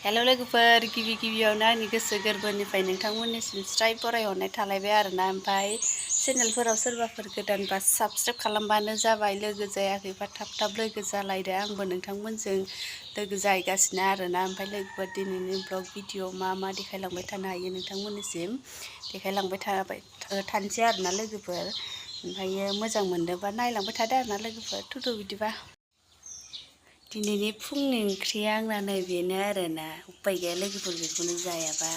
hello लोगोफोर गिबियावनो आंनि गोसो गोरबोनिफ्राय नोंथांमोननिसिम स्राय बरायहरनाय थालायबाय आरोना ओमफ्राय चेनेलफोराव सोरबाफोर गोदानबा साबस्क्राइब खालामबानो जाबाय लोगो जायाखैबा थाब लोगो जालायदो आंबो नोंथांमोनजों लोगो जाहैगासिनो आरोना ओमफ्राय लोगोफोर दिनैनि ब्लग भिडिअ मा देखायलांबाय थानो हायो नोंथांमोननिसिम देखायलांबाय थानोसै आरोना लोगोफोर ओमफ्राय मोजां मोनदोंबा नायलांबाय थादो आरोना लोगोफोर थुदो बिदिबा दिनैनि फुंनि ओंख्रिया आंना नैबेनो आरोना उपाय गैया लोगोफोर बेखौनो जायाबा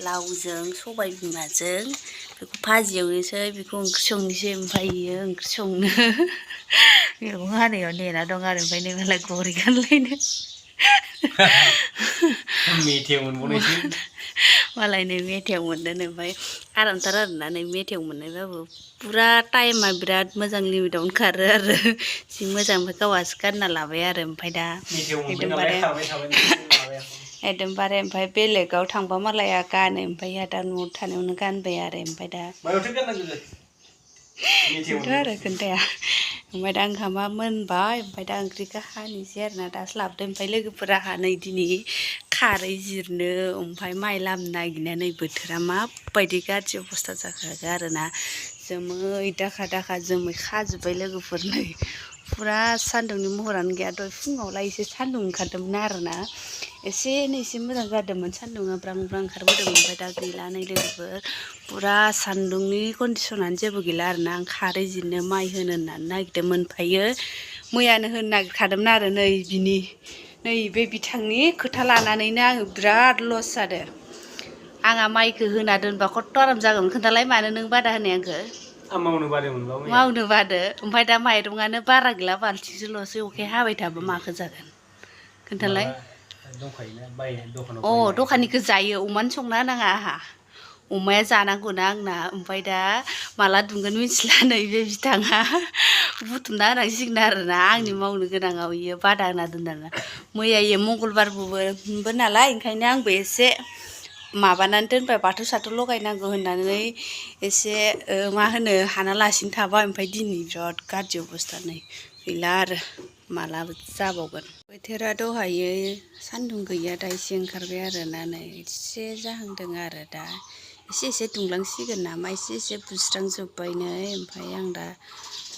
लावजों सबाय बिमाजों बेखौ भाजि एवनोसै बेखौ ओंख्रि संनोसै ओमफ्राय ओंख्रि संनो मैगं हानायाव नेना दं आरो ओमफ्राय नोंहालाय घरि गानलायनो मेथायाव मोनबावनायसो मालायनो मेथायाव मोनदों ओमफ्राय आरामथार आरोना नै मेथायाव मोननायबाबो पुरा टाइमा बिराद मोजां लिमिटावनो खारो आरो जि मोजां ओमफ्राय गावहासो गानना लाबाय आरो ओमफ्राय दा एकदमबारे ओमफ्राय बेलेगाव थांबा मालाया गानो ओमफ्राय दा न'आव थानायावनो गानबाय आरो ओमफ्राय दा आरो खोन्थाया ओमफ्राय दा ओंखामा मोनबाय ओमफ्राय दा ओंख्रिखौ हानोसै आरोना दासो लाबोदों ओमफ्राय लोगोफोरा नै दिनै खारै जिरनो ओमफ्राय माइ लामनो नागिरनानै बोथोरा माबायदि गाज्रि अबस्था जाखागोन आरोना जोमै दाखा जोमै खाजोब्बाय लोगोफोर नै पुरा सान्दुंनि महरानो गैया दहाय फुङावलाय एसे सान्दुं ओंखारदोंमोन आरोना एसे मोजां जादोंमोन सान्दुङा ब्रां ओंखारबोदोंमोन ओमफ्राय दा गैला नै लोगोफोर पुरा सान्दुंनि कन्डिसनानो जेबो गैला आरोना आं खारै जिरनो माइ होनो होननानै नागिरदों मोनफायो मैयानो होनो नागिरखादोंमोन आरो नैबे बिथांनि खोथा लानानैनो आङो बिराद लस जादों आंहा माइखौ होना दोनबा खथ्थ' आराम जागौमोन खोन्थालाय मानो नों बादा होनाय आंखौ मावनो बादो ओमफ्राय दा माइरंआनो बारा गैला बाल्थिंसेल'सो अखाया हाबाय थाबा माखो जागोन खोन्थालाय दखाननिखौ जायो अमानो संना होनाङा आंहा अमाया जानांगौना आंना ओमफ्राय दा माला दुंगोन मिथिला नैबे बिथाङा बुथुमना होनांसिगोन आरोना आंनि मावनो गोनाङाव इयो बादा होना दोनदों मैया मंगलबारबो नालाय ओंखायनो आंबो एसे माबानानै दोनबाय बाथौ साथौ लगायनांगौ होननानै एसे मा होनो हानालासिनो थाबाय ओमफ्राय दिनै बिराद गाज्रि अबस्था नै गैला आरो मालाबो जाबावगोन बोथोरा दहायो सान्दुं गैया दा एसे ओंखारबाय आरोना नै एसे जाहांदों आरो दा एसे दुंलांसिगोन नामा एसे बुस्रांजोब्बाय नै ओमफ्राय आं दा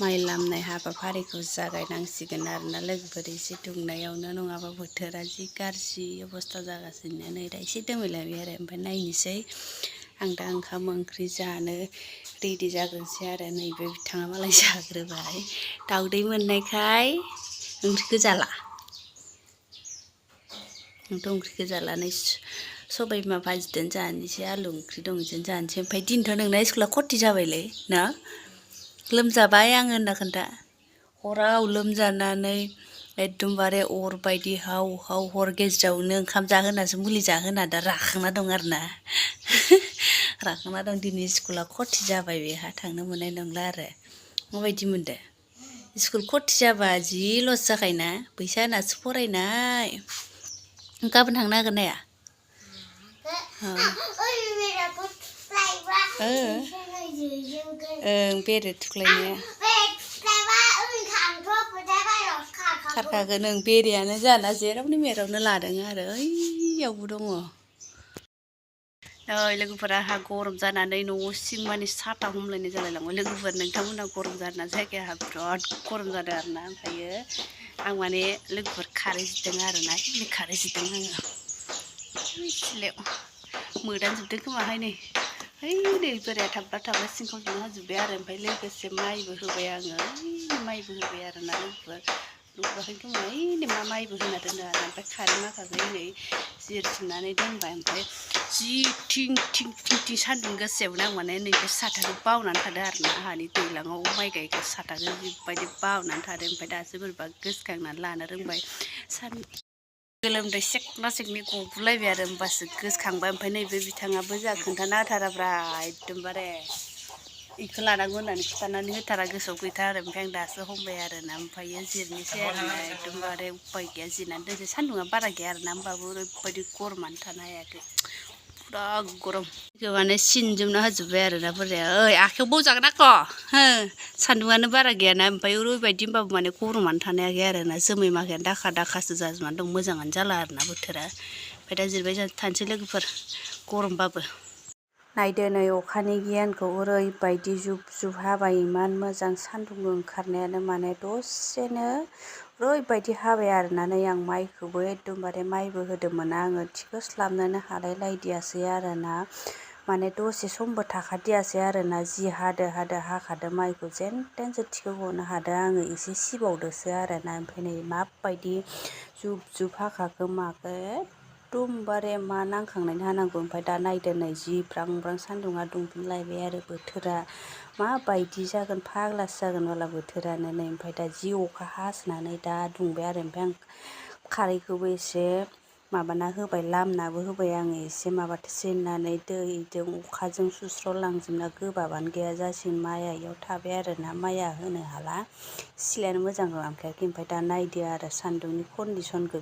माइ लामनाय हाबाफारिखौ जागायनांसिगोन आरोना लोगोफोर एसे दुंनायावनो नङाबा बोथोरा जि गाज्रि अबस्था जागासिनो नै दा एसे दोमैलायबाय आरो ओमफ्राय नायनोसै आं दा ओंखाम ओंख्रि जानो रेडि जाग्रोनोसै आरो नैबे बिथाङा मालाय जाग्रोबाय दाउदै मोननायखाय ओंख्रिखौ जाला आंथ' ओंख्रिखौ जालानै सबाय बिमा भाजिदों जानोसै आलु ओंख्रि दं बिदिनो जानोसै ओमफ्राय दिनैथ' नोंना स्कुला खथि जाबायलै ना लोमजाबाय आङो होनना खोन्था हराव लोमजानानै एकदमबारे अर बायदि हाव हर गेजेरावनो ओंखाम जाहोनासो मुलि जाहोना दा राखांना दं आरोना राखांना दं दिनै स्कुला खथि जाबाय बेहा थांनो मोननाय नंला आरो माबायदि मोनदों स्कुल खथि जाबा जि लस जाखायोना फैसा होनासो फरायनाय गाबोन थांनो हागोन ना हाया बेरे थुख्लायनाया खारखागोन बेरेयानो जाना जेरावनो मेरावनो लादों आरो ओइयावबो दङ नै लोगोफोरा आंहा गरम जानानै न' सिं माने साथा हमलायनाय जालायलांबाय लोगोफोर नोंथांमोना गरम जाना जायाखै आंहा बिराद गरम जादों आरोना ओमफ्रायो आं माने लोगोफोर खारै जिरदों आरोना खारै जिरदों आङो सिलायाव मोदानजोबदों खोमाहाय नै बोराया थाब्ला सिंखाव होजोब्बाय आरो ओमफ्राय लोगोसे माइबो होबाय आङो माइबो होबाय आरोना लोगोफोर नुवाखै खोमा मा माइबो होना दोनो आरो ओमफ्राय खारै माखाखौ नै जिरफिननानै दोनबाय ओमफ्राय जि थिं सान्दुं गोसायावनो आं माने नैबे साथाखौ बावनानै थादों आरोना आंहानि दैज्लाङाव माइ गायग्रा साथाखौ जिबायदि बावनानै थादों ओमफ्राय दासो बोरैबा गोसोखांनानै लानो रोंबाय गोलोमदै सेखना सेखनि गगुलायबाय आरो होमबासो गोसोखांबाय ओमफ्राय नैबे बिथाङाबो जोंहा खोन्थाना होथाराब्रा एकदमबारे इखौ लानांगौ होननानै खिन्थानानै होथारा गोसोआव गैथा आरो ओमफ्राय आं दासो हमबाय आरोना ओमफ्रायो जिरनोसै आरोना एकदमबारे उपाय गैया जिरनानै दोनसै सान्दुङा बारा गैया आरोना होमबाबो ओरैबायदि गरमानो थानो हायाखै बिराद गरम माने सिनजोबना होजोब्बाय आरोना बोराया ओइ आखाइयाव बजागोन आक' हो सान्दुङानो बारा गैयाना ओमफ्राय ओरैबायदि होनबाबो माने गरमानो थानो हायाखै आरोना जोमै माखायानो दाखा दाखासो जाजोबनानै दं मोजाङानो जाला आरोना बोथोरा ओमफ्राय दा जिरबाय थानोसै लोगोफोर गरमबाबो नायदो नै अखानि गियानखौ ओरैबायदि जुब जुब हाबाय इमान मोजां सान्दुं ओंखारनायानो माने दसेनो ओरैबायदि हाबाय आरोना नै आं माइखौबो एकदमबारे माइबो होदोंमोन आङो थिखोस्लाबनोनो हालायलायदियासै आरोना माने दसे समबो थाखादियासै आरोना जि हादो हाखादो माइखौ जेन थेनसो थिखोगनो हादो आङो एसे सिबावदोसो आरोना ओमफ्राय नै माबायदि जुब जुब हाखाखो माखो एकदमबारे मा नांखांनायनि हानांगौ ओमफ्राय दा नायदो नै जि ब्रां ब्रां सान्दुङा दुंफिनलायबाय आरो बोथोरा माबायदि जागोन फाग्लासो जागोन बाला बोथोरानो नै ओमफ्राय दा जि अखा हासोनानै दा दुंबाय आरो ओमफ्राय आं खारैखौबो एसे माबाना होबाय लामनाबो होबाय आङो एसे माबाथोसै होननानै दैजों अखाजों सुस्र'लांजोबना गोबाबानो गैया जासिगोन माइआ इयाव थाबाय आरोना माइआ होनो हाला सिलायानो मोजां लांखायाखै ओमफ्राय दा नायदो आरो सान्दुंनि कन्डिसनखौ